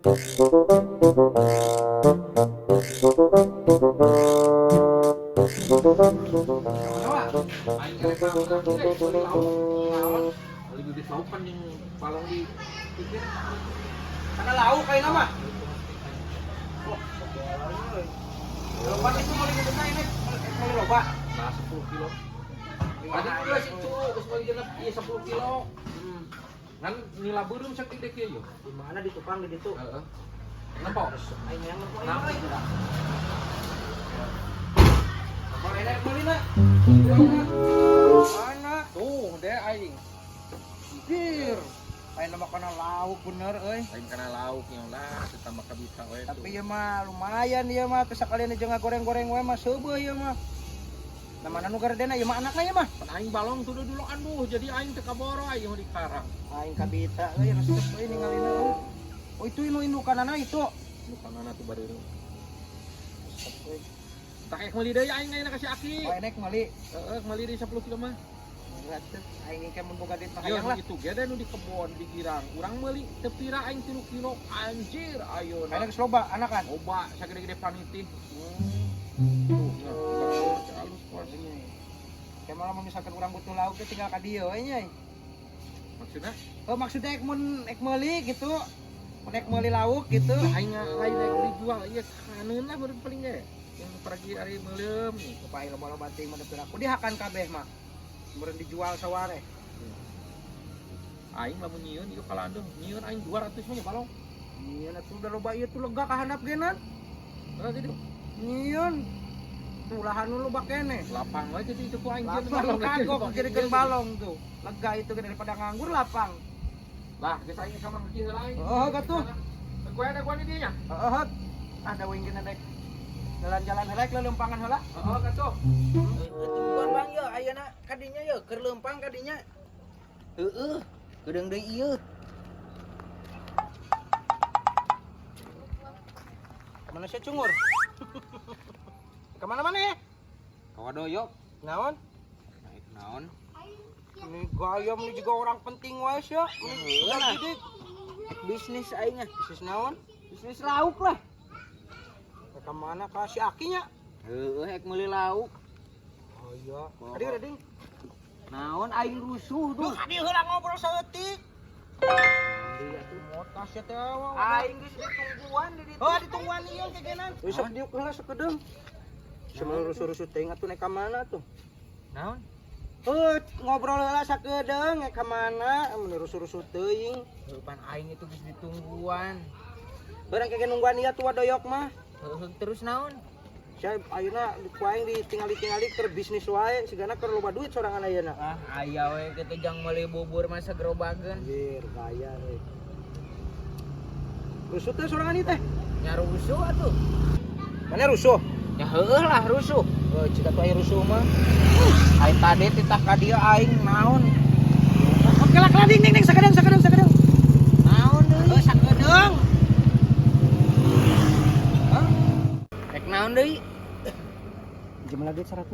Karena lauk kayak nama. Loba itu mau digede ini, mau loba. Nah, 10 kilo. Tadi udah situ, geus meuli genep ieu 10 kilo. Ngan nila beureum sakieu kieu yo. Di mana di tukang di ditu? Heeh. Nempo. Aing yang nempo Nah. aing. Boleh naik beli nak. Mana? Tuh, deh aing. Anjir. Aing nama kana lauk bener euy. Aing kana lauk nya lah, ditambah kabita we Tapi ieu mah lumayan ieu mah teu sakalian jeung ngagoreng-goreng we mah seubeuh ieu mah. Namana nu gardena ieu mah anakna ieu mah. Pan aing balong tuh dulu aduh, jadi aing teu kaboro aing di karang. Aing kabita euy resep euy ningalina euy. Oh itu inu indukanana itu. Nu kanana tuh baru. Resep euy. Tak ek meuli deui aing ayeuna ka si Aki. Oh enek meuli. Heeh, meuli deui 10 kilo mah. Berat tuh. Aing engke mun boga duit mah Yo hayang lah. gitu gede nu di kebon di girang. Urang meuli teu pira aing 3 kilo. Anjir, ayeuna. Aing geus loba anakan. Loba sagede-gede panitih. Hmm. Tuh, nya, halus kos. Kayak malah mun misalkan urang butuh lauk teh tinggal ka dieu we nya. Maksudnya Oh maksudnya ek mun ek meuli gitu. Mun ek meuli lauk gitu. aing lain rek dijual ieu kaneun lah baru paling ge. Yang pergi ari meuleum. Upaya loba-loba teuing mah deui aku dihakan kabeh mah. Meureun dijual saware. Aing lamun nyieun ieu kalandeuh, nyieun aing 200 mah nya balong. Nyieun atuh udah loba ieu tuh lega ka handap genan. Heeh gitu. Nyieun. Tuh lahan nu loba keneh. Lapang we gitu itu ku aing nyieun Lapang kagok balong. jadikeun balong tuh. Lega itu ge daripada nganggur lapang. Lah, geus aing sama kieu heula aing. Oh, gatuh. Gua ada gua di dieu nya. Heeh. Ada wing geuna dek. Jalan-jalan heula ek lelempangan heula. Heeh, gatuh. Tungguan bang yo, ayeuna kadinya yo, keur leumpang kadinya. Heeh, kedeung deui ieu. Mana sih cungur? Kemana mana? Kawadoyok, Naon? naik naon? Ini gaya ini juga orang penting wae ya. Ini Heeh lah. didik. Bisnis aing ah. Bisnis naon? Bisnis lauk lah. Ke mana ka si Akinya? Heeh, ek meuli lauk. Oh iya. Tadi udah ding. Naon aing rusuh Duh, tuh. tadi heula ngobrol saeutik. Deui atuh. Motas ya teh wah. Aing geus ditungguan di ditu. Oh, ditungguan ieu kegenan. Wis sok diuk heula sakedeung. Semua rusuh-rusuh teuing atuh naik ka mana tuh? Naon? Heuh, ngobrol heula sakedeung naik ka mana? Mun rusuh-rusuh teuing. Heuh, pan aing itu geus ditungguan. Barang kegen nungguan ieu tuh wadoyok mah. Heuh, terus naon? Saya ayeuna ku aing ditingali-tingali keur bisnis wae, sigana keur loba duit sorangan ayeuna. Ah, aya we kitu jang meuli bubur mah sagerobageun. Anjir, gaya we. Rusuh teh sorangan ieu teh. Nya rusuh atuh. Mana rusuh? Ya heueuh lah rusuh. Oh, jika tuh aya rusuh mah. Aing tadi titah ka dieu aing naon? Oke lah, lah ding ding ding sakedeung sakedeung sakedeung. Naon deui? Heuh, sakedeung. Hah? Rek naon deui? Jumlah duit 100.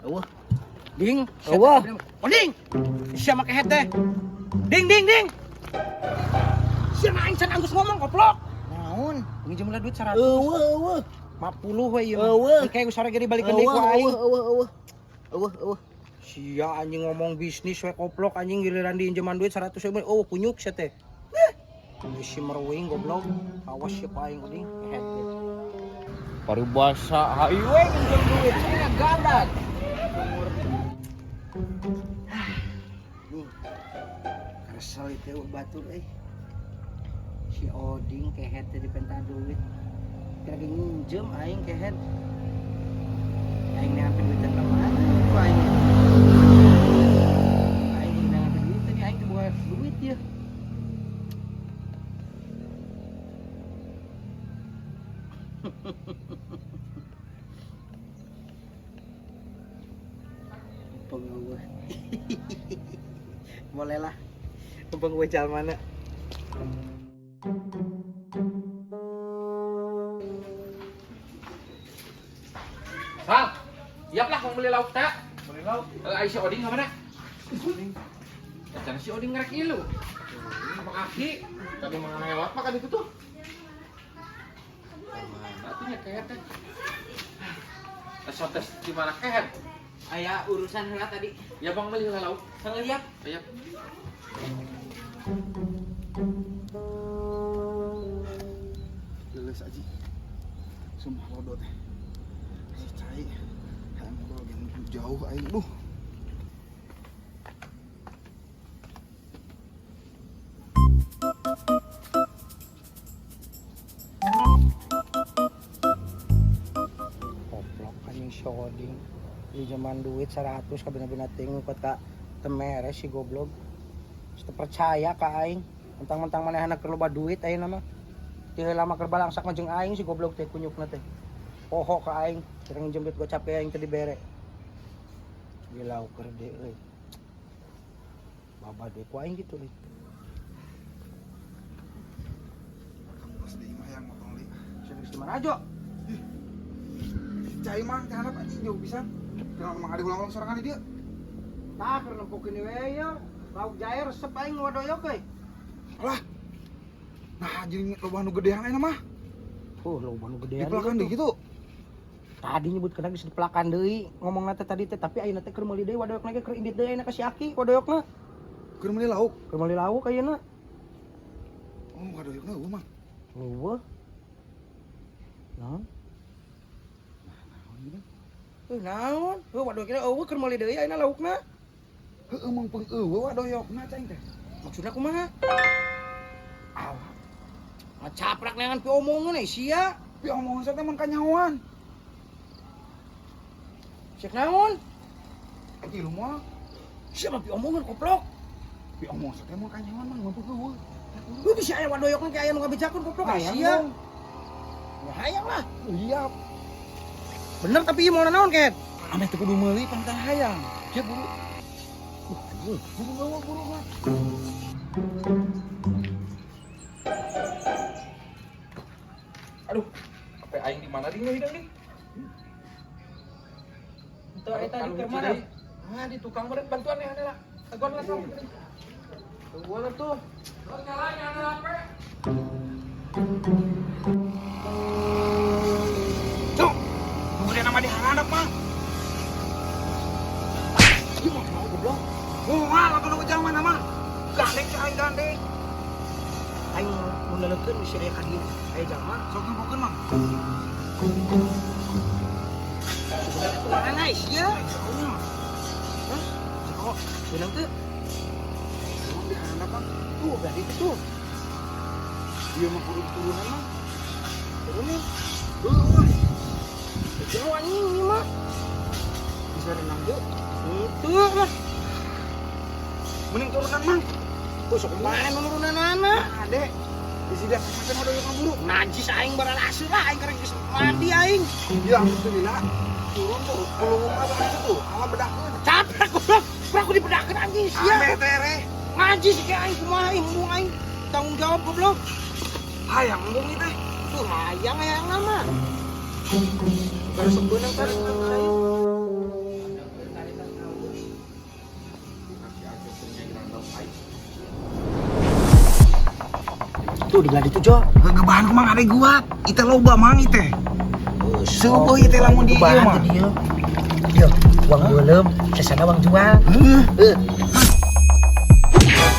Eueuh. Ding. Eueuh. Oh, ding. Sia make head teh. Ding ding ding. Sia mah aing can anggus ngomong goblok. Naon? Ini jumlah duit 100. Eueuh eueuh. 50 we ieu. Eueuh. Kayak sore ge dibalikeun deui ku aing. Eueuh eueuh eueuh. Eueuh eueuh. Sia anjing ngomong bisnis we koplok anjing giliran diinjeman duit 100 ribu. Oh, kunyuk sia teh. Si meruing goblok. Awas sia ku aing uding. Head teh. Paribasa hayu we nginjem duit cenah gadag. Nih. Kesel itu batur euy. Si Oding kehet teh dipenta duit. Lagi nginjem aing kehet. Aing ngambil duit ka mana ku aing. Aing ngambil duit tadi aing teu boga duit ya. Mumpung eueuh. Boleh lah. Mumpung eueuh jalmana. Sal, siap lah mau beli lauk tak? Beli lauk. Eh, si Oding ka mana? Oding. Jangan si Oding ngerek ilu. Sama Aki. Tadi mah lewat mah kan itu tuh. Mana tuh nya kehed teh? Tes di mana kehed? Aya urusan heula tadi. Ya bang beli heula lauk. Sangeliap. Aya. Leuleus aji. Sumpah lodo teh. Si cai. Hayang ngobrol ge jauh aing duh. Goblok anjing shoding. Di zaman duit 100 kabina-bina teuing ngukot ka temere si goblok. Teu percaya ka aing. Mentang-mentang manehna keur loba duit ayeuna mah. Ti heula mah keur balangsak mah jeung aing si goblok teh kunyukna teh. Poho ka aing, keur nginjem duit gocap aing teu dibere. Gila ukur deui euy. Babad we ku aing kitu euy. Kamu geus deui mah hayang motong li. Sia geus di mana Jo? Si cai mah kaharep anjing jauh pisan. Kenapa mang ada ulang-ulang sorangan di dia? Tah keur nempokeun we ye. Lauk jahe resep aing wadoyok euy. Alah. Nah, jadi loba nu gedean ayeuna mah. Loba nu gedean. Dipelakan deui gitu. Tadi nyebut kena geus dipelakan deui ngomongna teh tadi teh, tapi ayeuna teh keur meuli deui wadoyokna ge keur indit deui ayeuna ka si Aki wadoyokna. Keur meuli lauk. Keur meuli lauk ayeuna. Oh, wadoyokna eueuh mah. Eueuh. Naon? Naon ieu? Naon? Heuh wadoyokna eueuh keur meuli deui ayeuna laukna. Heueuh mah peung eueuh wadoyokna cai teh. Maksudna kumaha? Alah, Ngacaprak neangan pi omongan euy sia. pi omongan saya teh mun kanyahoan. Cek naon? Aji lu mah Sia mah pi omongan goblok. pi omongan saya teh mun kanyahoan mah ngumpul eueuh. Lu bisa aya wadoyokna ke aya nu ngabejakeun goblok Hayang sia. dong. Ya hayang lah. Iya, Bener tapi ieu mau naon ket? ameh teu kudu meuli pangtang hayang. Dia buru Anjing. buru gawa buru mah. Aduh, apa aing di mana ding hidung ding? Henteu eta di keur mana? Ah, di tukang meureun bantuan ya lah. Teguan lah sok. Tungguan atuh. Nyala nyala HP. Cuk, nu gede nama di hareup mah. Ieu mah mau goblok. Moal atuh nu ujang mana mah. Gandeng si aing gandeng. Aing mun leulekeun bisi aya ka dieu. Aya jalma. Sok nempokeun mah. Sebenarnya kumaha euy sia? Hah? Jauh. Beunang teu? Emang di hareup mah. Tuh berarti itu tuh. Ieu mah kudu turunan mah. Turunin. Heueuh. Jauh anjing ieu mah. Bisa renang teu? Itu lah. Mending turunan mah. Tuh sok kumaha nu nurunanana. Ade, di sini sampai mau doyok buru. Najis aing baralase lah aing karek geus mandi aing. Ya alhamdulillah. Turun tuh, kulungung apa itu tuh, alam bedakeun. Capek goblok. Pernah aku dibedakeun anjing sia. Ameh tereh. Najis ke aing kumaha aing embung aing. Tanggung jawab goblok. Hayang embung ieu teh. Tuh hayang hayang nama. Baru beunang tadi saya. Tuh di belah itu Jo. Gegebahan kumang ade gua. Ite loba mang ite. Seueuh ieu teh lamun di ieu mah. Yo, uang beuleum, sesana uang jual. Heuh.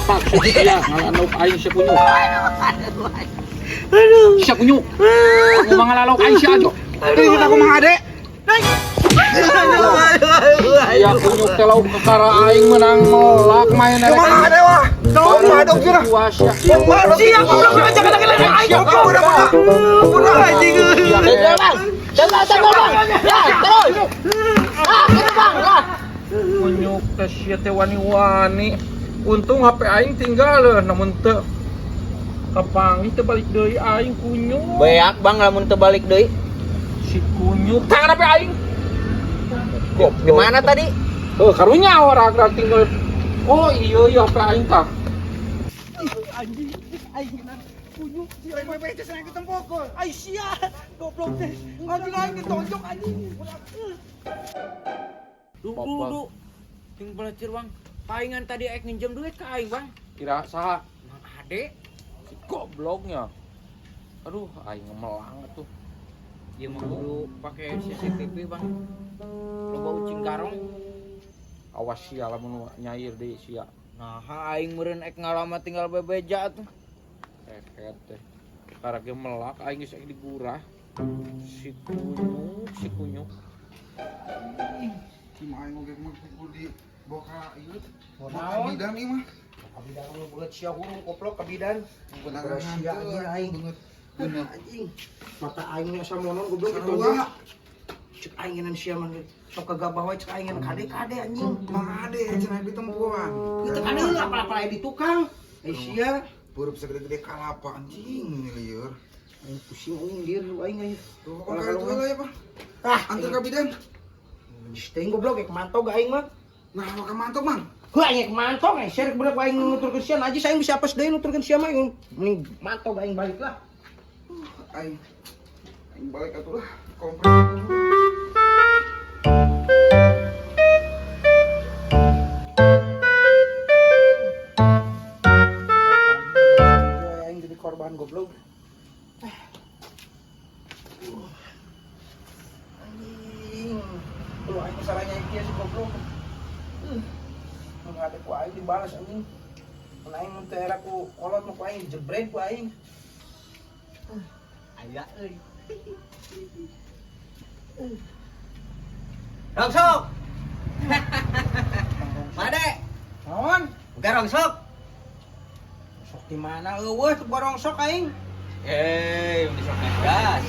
Pak, sia ngalalok aing sia kunyuk. Aduh. Sia kunyuk. Aku mah ngalalok aing sia aja. Aduh, kita kumang ade. Sia kunyuk teh lauk kekara aing menang melak main erek. Kumang ade wah. Kumaha dong cenah. Tua sia. Kumaha dong Sia goblok aja kata-kata aing. Udah udah. Udah anjing. Bang. Tembak, Bang. Ya, terus. Ah, gitu, Bang. Ya. Kunyuk teh sia teh wani-wani. Untung HP aing tinggal namun teu kapanggih teu balik deui aing kunyuk. Beak, Bang, lamun teu balik deui. Si kunyuk tangan HP aing. Di mana tadi? Heuh, karunya orang tinggal. Oh iya iya HP aing tah. Anjing, aing kena kunyuk. Ai sia, goblok teh. Anjing aing ditonjok anjing. Du, du, du. Ting belacir, Bang. Paingan tadi aing nginjem duit ka aing, Bang. Kira saha? Mang Ade. Si gobloknya. Aduh, aing melang atuh. Ieu mah kudu pake CCTV, Bang. Loba ucing garong. Awas sia lamun nyair deui sia. Nah, aing meureun ek ngalamat tinggal bebeja atuh. Kehet teh. Karek ge melak aing geus digurah. Si kunyuk, si kunyuk. Si mah aing oge mah kudu di boka ieu. Naon? Bidan ieu mah. Kabidan nu beungeut sia hurung koplok kabidan. Beneran Sia anjing aing. Beungeut. Bener. Anjing. Mata aing nya asa monon goblok itu. Sarua. Cek aing ngeun sia mah sok kagabah wae cek aing ngeun kade-kade anjing. Mang Ade cenah ditempuan. Itu kade apal-apal aya di tukang. Eh sia. Burup segede-gede kalapa anjing ini lieur. Aing pusing aing lieur aing aing. Tuh kok kali itu lah ya, Pak. Ah, Antar ka bidan. Geus teuing goblok ek mantog aing mah. Nah, maka mantap, Mang. Heuh aing ek mantog aing sia rek budak aing nuturkeun sia najis aing bisa apes deui nuturkeun sia mah aing mending mantog aing balik lah. Aing aing balik atuh lah. Kompres. Aing jadi korban goblok. Anjing. Lu aing salahnya ieu si goblok. Mun ada ku aing dibalas anjing. Mun aing mun teu era ku kolot mah ku aing dijebret ku aing. Aya euy. Rongsok. Made, Naon? bukan rongsok. Sok di mana eueuh teu rongsok aing. Eh, udah sok gas.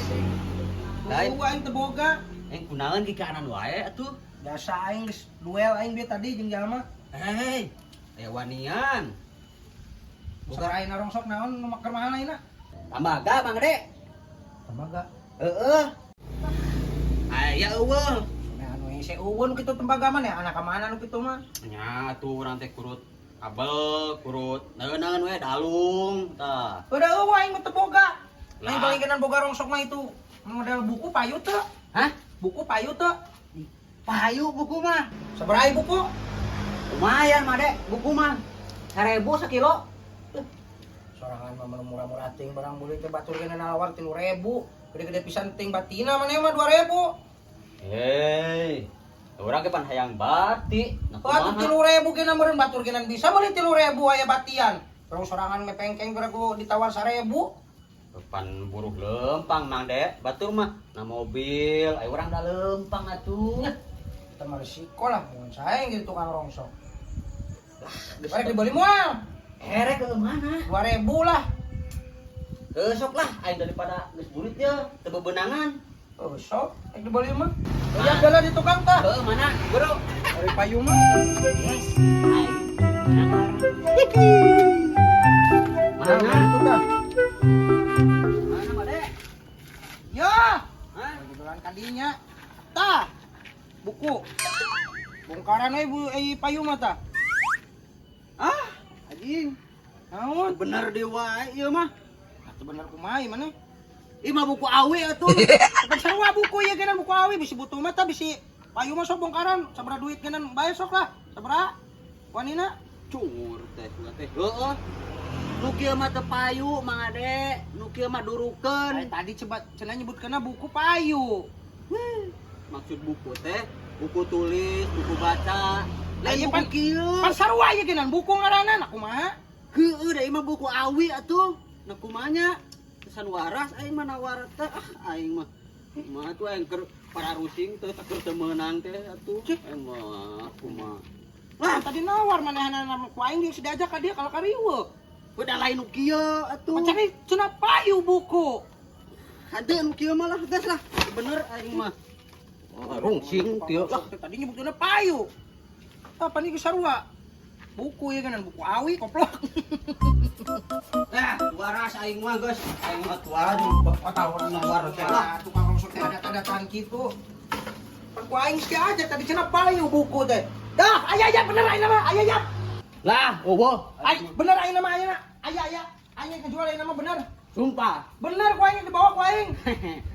Lain. Eueuh aing teu boga. Yang kunaon di kanan wae atuh. Biasa aing geus duel aing bieu tadi jeung jalma. Hei, aya wanian. Boga aing rongsok naon nu keur mahal ayeuna? Tambaga Bang Gede. Tembaga. Heeh. Aya eueuh. Nah, anu hese eueuh nu kitu tembaga mah anak ka mana nu kitu mah? Nya tuh urang teh kurut kabel, kurut naeun-naeun we dalung tah. Udah eueuh aing mah teu boga. Aing Lah. paling kenan boga rongsok mah itu model buku payu teu. Hah? Buku payu teu. Payu buku mah. Sabaraha buku? Lumayan mah Dek, buku mah. 1000 sakilo. Sorangan mah murah-murah teuing barang boleh teh batur geuna nawar 3000. Gede-gede pisan ting batina maneh mah 2000. Hei, urang ge pan hayang bati. Nah, Oh, atuh 3000 geuna meureun batur geuna bisa meuli 3000 aya batian. Terus sorangan mepengkeng geura ku ditawar 1000. Pan buruh lempang Mang Dek, batur mah na mobil, ayo urang da lempang atuh. Kita mah resiko lah, mun saeng jadi tukang rongsok. Lah, dibeli moal. Erek ke mana? 2000 lah. Heuh sok lah, aing daripada geus burit ye, teu bebenangan. Oh, sok, rek dibeli mah. Ya jalan di tukang tah. Heuh mana? Bro. Dari payung mah. Yes. Aing. Mana? Itu tah. Mana Pak Dek? Ya, Hah? kebetulan kadinya. Tah. Buku. Bongkaran we bu payung mah tah. Ah, anjing. Naon? Bener deui wae ieu mah. Atuh bener kumaha ieu maneh? Ieu mah buku awe atuh. Kan sarua buku ieu geuna buku awi bisi butuh mah tah bisi payung mah sok bongkaran sabaraha duit geuna bae sok lah. Sabaraha? Wanina? Cungur teh teh. Heeh. Nu kieu mah teu payu Mang Ade, nu kieu mah durukeun. Ay, tadi coba cenah nyebutkeunna buku payu. Maksud buku teh, buku tulis, buku baca. Lain Ieu buku pan- kieu. Pan sarua ieu geuna buku ngaranna nah kumaha? Heueuh da ieu mah buku awi atuh. Nah kumaha nya? Kesan waras aing mah nawar teh ah aing mah. Mah tuh aing keur pararusing teh keur teu meunang teh atuh. Aing mah kumaha. Lah tadi nawar manehanna ku aing geus diajak ka dia kalau kariweuh. Udah lain nu kieu atuh. Macam cenah payu buku. Hade nu kieu mah lah geus lah. Bener aing mah. Oh, rungsing kieu lah. Tadi nyebutkeunna payu. Apa nih sarua? Buku ya kan buku awi koplok. Nah, waras aing mah geus. Aing mah tuaran Oh, nawar teh lah. Tukang rongsok teh ada-adatan gitu. Pan ku aing sih aja tadi cenah payu buku teh. Dah, aya aya bener aing mah, aya aya. Lah, eueuh. Ay, bener aing mah aya. Aya aya. Aing ngejual aing mah bener. Sumpah. Bener ku aing dibawa ku aing.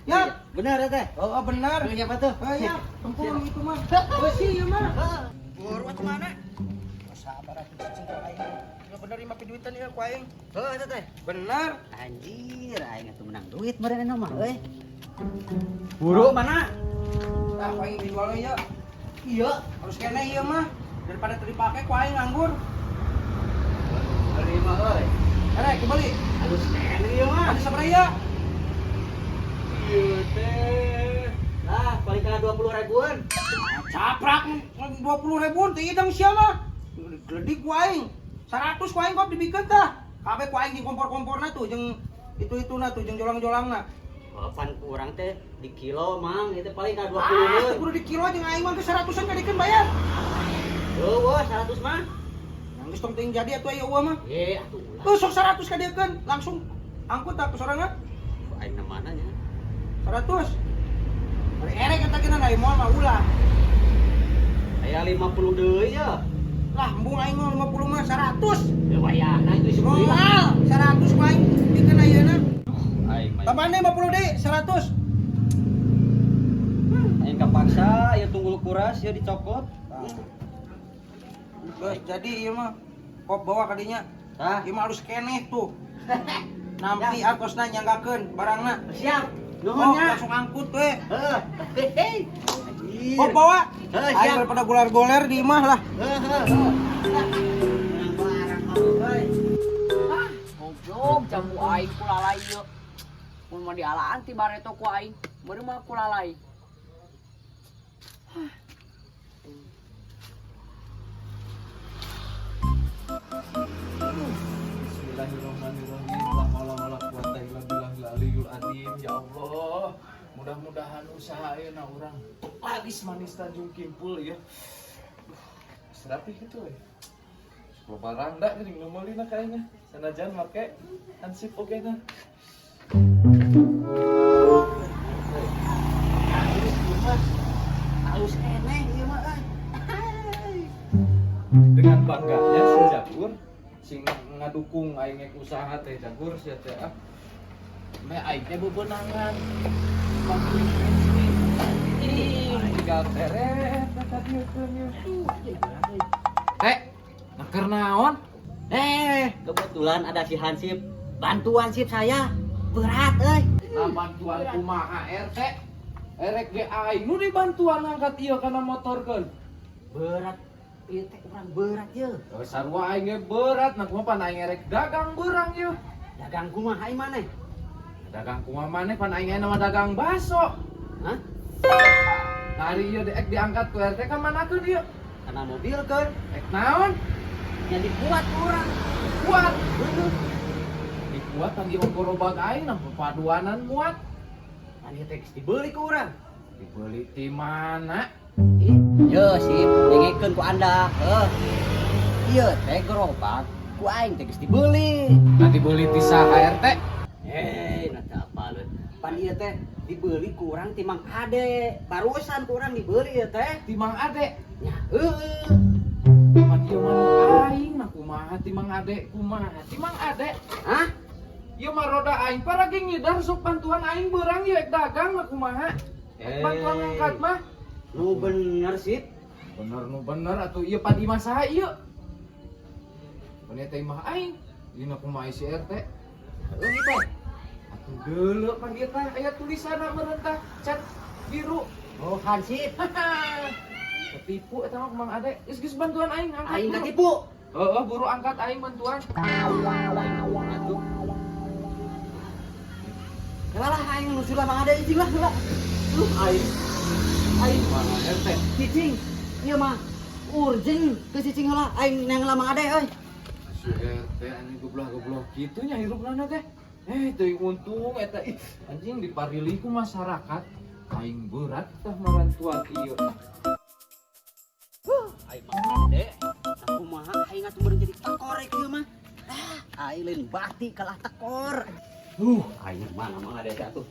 Ya. Bener ya teh. Oh, oh bener. Siapa tuh? Oh iya, tempur itu mah. Besi ieu mah. Buru atuh mana? Sabar atuh cicing ka aing. Bener ieu mah piduitan ieu ku aing. Heuh eta teh. Bener. Anjir, aing atuh menang duit meureun eta mah euy. Buru mana? Tah ku aing dijual we ieu. Iya. Harus keneh ieu mah. Daripada teu dipake ku aing nganggur. Beli mah euy. Erek kembali. Halus keneh ieu mah. Ada sabaraha ieu? Ieu teh. Lah, paling kana 20 ribuan. Caprak 20 ribuan teh idang sia mah. Gledik ku aing. 100 ku aing kok dibikeun tah. Kabeh ku aing jeung kompor-komporna tuh jeung itu-ituna tuh jeung jolang-jolangna. Pan kurang teh di kilo mang, itu paling kana 20 Ah, kudu di kilo jeung aing mah geus 100-an kadikeun bayar. Eueuh, 100 mah. Yang geus tong teuing jadi atuh aya eueuh mah. Eh, atuh ulah. Tuh sok 100 kadiekeun langsung angkut tah ku sorangan Aing na mana nya? 100. Bari erek eta geuna da moal mah ulah. Aya 50 deui ya. Lah embung aing mah 50 mah 100. Ya wayahna itu isuk deui lah. Moal 100 ku aing bikeun ayeuna. Aing mah. Tambahan deui 50 deui 100. Aing kapaksa ya tunggul kuras ya dicokot. Geus jadi ieu mah kop bawa kadinya. Tah, Ieu mah halus keneh tuh. Nampi artosna nyanggakeun barangna. siap. Oh, Nuhun nya. langsung angkut we. Heeh. Hehe. Anjir. Kop bawa. Heuh, Aing siap. daripada goler-goler di imah lah. Heuh, heuh, heuh. Menang barang kamu euy. Ah, goblok jambu aing kulalai ieu. Mun mah dialaan ti bareto ku aing, meureun mah kulalai. Bismillahirrahmanirrahim. La haula wala quwata illa billahil aliyul azim. Ya Allah, mudah-mudahan usaha ayeuna urang lagis manis Tanjung Kimpul ya. Geus rapi gitu we. Loba barang geuning nu meulina kayaknya. Sanajan make hansip oge na. Halus ieu mah. Halus keneh ieu mah euy. Dengan bangganya si Jagur sing ngadukung aing ngek usaha teh Jagur sia teh ah. Me aing teh bebenangan. Bantuin Ih, tinggal teret ka dieu keun ieu. Teh, nah keur naon? Eh, kebetulan ada si Hansip. Bantuan sip saya. Berat euy. Nah bantuan kumaha RT? Erek ge aing nu dibantuan ngangkat ieu kana motorkeun. Berat. Ieu teh urang berat ye. Oh, sarua aing ge berat, nah kumaha pan aing erek dagang beurang ieu. Dagang kumaha ai maneh? Dagang kumaha maneh pan aing aya nama dagang baso. Hah? Tari ieu ek diangkat ku RT ka manakeun ieu? Kana mobil keur. Ek naon? Jadi kuat urang. Kuat. Heuh. Dikuat tadi gerobak aing nah paduanan muat. Pan ieu teh geus dibeli ku urang. Dibeli di mana? Ih, Yo sip, dengekeun ku anda. Heuh. Ieu teh gerobak ku aing teh geus dibeli. Nah dibeli ti saha RT? Eh, nah teu apaleun. Pan ieu teh dibeli ku urang ti Mang Ade. Barusan ku urang dibeli ieu teh. Ti Mang Ade. Nya, heueuh. Pan ieu mah nu aing nah kumaha ti Mang Ade kumaha ti Mang Ade? Hah? Ieu mah roda aing paragi ngidar sok bantuan aing beurang ieu ek dagang mah kumaha? Ek bantuan ngangkat mah. Nu bener sip. Bener nu bener atuh ieu pan imah saha ieu? Pan ieu teh imah aing. Ieu na kumaha si RT? Heueuh teh. Atuh deuleu pan ieu teh aya tulisanna meureun tah cat biru. Oh, Hansip. Ketipu eta mah ku Mang Ade. Geus geus bantuan aing angkat. Aing buru. katipu. Heeh, buru angkat aing bantuan. Atuh. Lah aing nu sudah Mang Ade cicing lah heula. Duh aing. Aing Mana RT? cicing. Ieu mah urgent ke cicing heula aing nang lah Mang Ade euy. Si RT anjing goblok-goblok kitu nya hirupna teh. Eh, teuing untung eta ih anjing diparili ku masyarakat. Aing berat tah marantuan ieu. Aing Mang Ade. Nah kumaha aing atuh meureun jadi tekor ieu mah. Ah, aing lain bati kalah tekor. Aing mana Mang Ade teh atuh.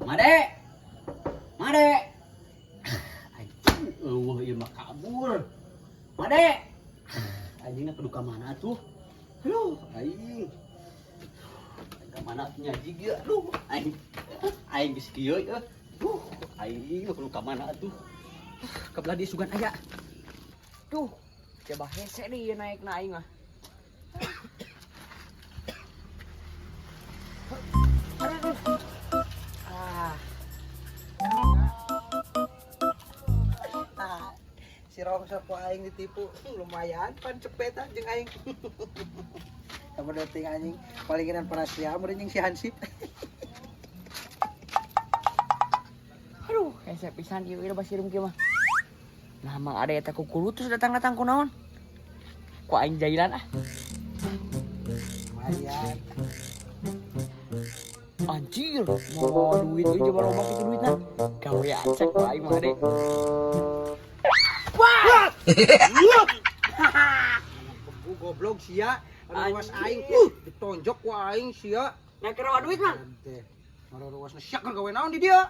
Mang Ade. Mang Ade. Ah, anjing eueuh ieu mah kabur. Mang Ade. Anjingna kudu ka mana atuh? Aduh, aing. Aing ka mana atuh nyajig ieu? Aduh, aing. Aing geus kieu ieu. Duh, aing kudu ka mana atuh? Ka belah dieu sugan aya. Duh, coba hese deh ieu naik na aing mah. Aduh. Ah. Ah, si rongsok ku aing ditipu. Lumayan pan cepetan jeung aing. Kamu dateng anjing palingan parasia meureun jeung si Hansip. Aduh, hese pisan ieu ieu basirum kieu mah. Nah, mang ada eta kukulutus datang-datang ku naon? Ku aing jailan ah. Lumayan. Anjir, mau duit euy coba loba kitu duitna. Gawe acak ku aing mah ade. Wah! Begu goblok sia, ruas aing ditonjok ku aing sia. Nya keur duit mah. Teh, ruasna sia keur gawe naon di dieu?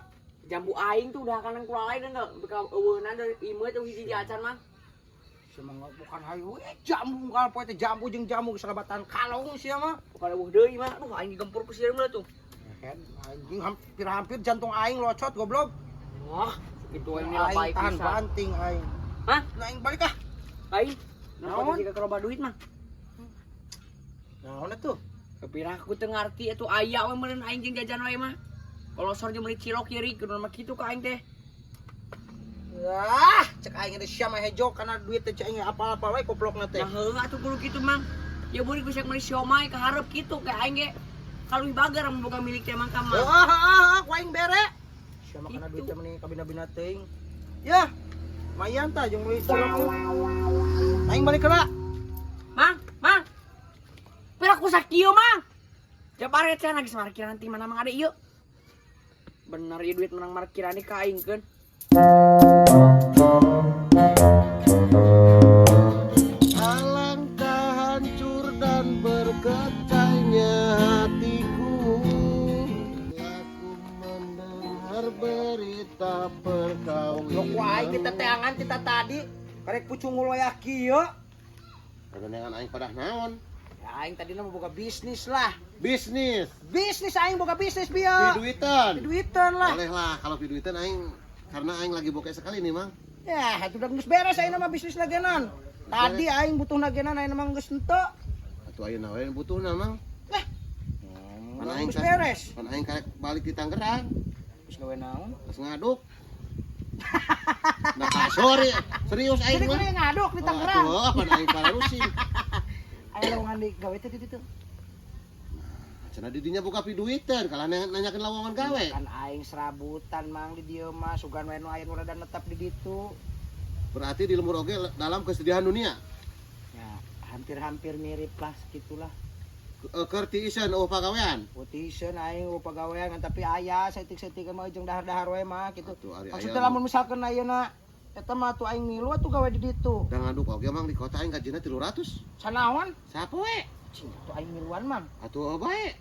Jambu aing tuh udah kanan kulalai dan enggak beka eueuhna dari imeu tuh hiji acan mah. Semangat bukan hayu jambu unggal poe teh jambu jeung jambu salabatan kalong sia mah. Bukan eueuh deui mah. Aduh aing digempur ku sireum lah tuh. Anjing hampir-hampir jantung aing locot goblok. Wah, kitu aing Aing baik tahan pisan. banting aing. Hah? Nah, aing balik ah. Lain. Nah, Naon? jika keroba duit mah. Naon atuh? Kepira aku teu ngarti atuh aya we meureun aing jeung jajan wae mah. Kalau sor jeung meuli cilok kiri kudu mah kitu ka aing teh. Wah, cek aing teh sia mah hejo kana duit teh cek aing apal-apal wae koplokna teh. Nah heuh atuh kudu kitu mang. Ya beurik bisa meuli siomay ka hareup kitu ka aing ge. Kaluih bager mun boga milik teh mang ka mah. Heeh heeh, ku aing bere. Sia mah kana Gitu. duit teh meuni kabina-bina teuing. Yah, lumayan tah jeung meuli cilok. Aing balik heula. Mang, mang. Pira ku sakieu mang. Jabaret cenah geus markiran ti mana mang ade ieu. Bener ieu duit menang markiran ka aing keun. Alangkah hancur dan berkecainya hatiku. Aku mendengar berita Goblok ku aing perkawinan. kita teangan kita tadi karek pucungul wayah kieu. Kagandengan aing padah naon? Ya aing tadi mah boga bisnis lah. Bisnis, Bisnis aing boga bisnis bieu. piduitan. Duitan lah. Boleh lah kalau piduitan aing karena aing lagi bokeh sekali nih, Mang. Ya, itu udah geus beres aing mah bisnis lagenan. Tadi aing butuh nagenan aing mah geus henteu. Atuh ayeuna we butuhna, Mang. Lah. Pan aing Geus beres. Pan aing karek balik di Tangerang, Geus gawe naon? geus ngaduk. Nah, sorry, serius aing Jadi mah. kudu ngaduk di Tangerang. Atuh, apa aing pararusin. Aya lowongan di gawe teh di ditu. Cenah di dinya buka piduiteun, kalah nanyakeun lowongan gawe. Kan aing serabutan mang di dieu mah sugan we nu aya nu rada netep di ditu. Berarti di lembur oge dalam kesedihan dunia. Ya, hampir-hampir mirip lah segitulah. Keur tiiseun eueuh pagawean. Putiseun aing eueuh pagawean ngan tapi aya saeutik-saeutik mah jeung dahar-dahar we mah kitu. Atuh ari aya. Maksudnya lamun misalkan ayeuna eta mah atuh aing milu atuh gawe di ditu. Da ngaduk oge mang di kota aing gajina 300. Sanaon? Sapoe? Cing atuh aing miluan mang. Atuh bae.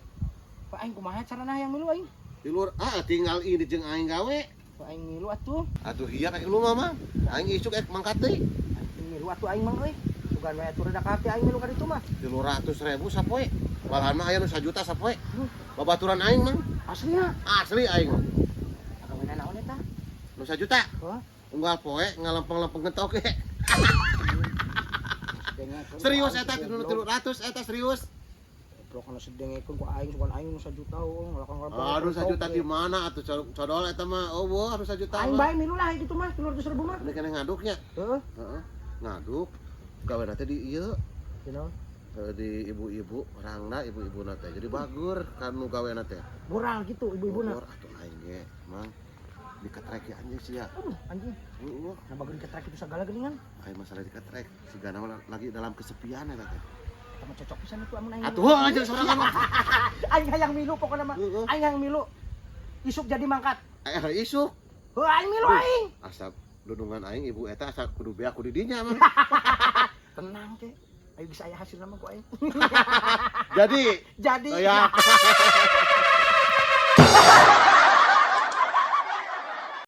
Pak aing kumaha carana hayang milu aing? Tilur ah tinggal ini jeung aing gawe. Pak aing milu atuh. Atuh hiya ka lu mah mang. Aing isuk ek mangkat deui. Aing milu atuh aing mang euy. Sugan we atuh rada ka aing milu ka ditu mah. 300.000 sapoe. Malahan mah aya nu 1 juta sapoe. Babaturan aing mang. Aslina. Asli aing mah. Gawena naon eta? Nu 1 juta. Hah? Unggal poe ngalempeng-lempeng oge. Serius eta nu 300 eta serius. Goblok kana sedengekeun ku aing sugan aing nu 1 juta oh ngalakon-ngalakon. Aduh 1 juta di mana atuh codol eta mah eueuh atuh 1 juta Aing mah. bae milu lah gitu mah 300.000 mah. Ini kena ngaduknya. Heeh. Heeh. Ngaduk gawe teh di ieu You know. di ibu-ibu rangna ibu-ibu teh. Jadi bagur kan nu gawe teh. Moral gitu ibu-ibuna. Bagur atuh aing ge mang diketrek ya anjing sia. Aduh anjing. Heeh. Nah bageun ketrek itu segala geuningan. Aing masalah diketrek sigana mah lagi dalam kesepian eta teh. Eta mah cocok pisan itu amun aing. Atuh heuh aja sorangan mah. Aing hayang milu pokona mah. Heeh. Aing hayang milu. Isuk jadi mangkat. Eh isuk. Heuh aing milu aing. Asa dudungan aing ibu eta asa kudu beak kudu dinya mah. Tenang ke. Ayo bisa aya hasilna mah ku aing. Jadi Jadi. Oh, ya.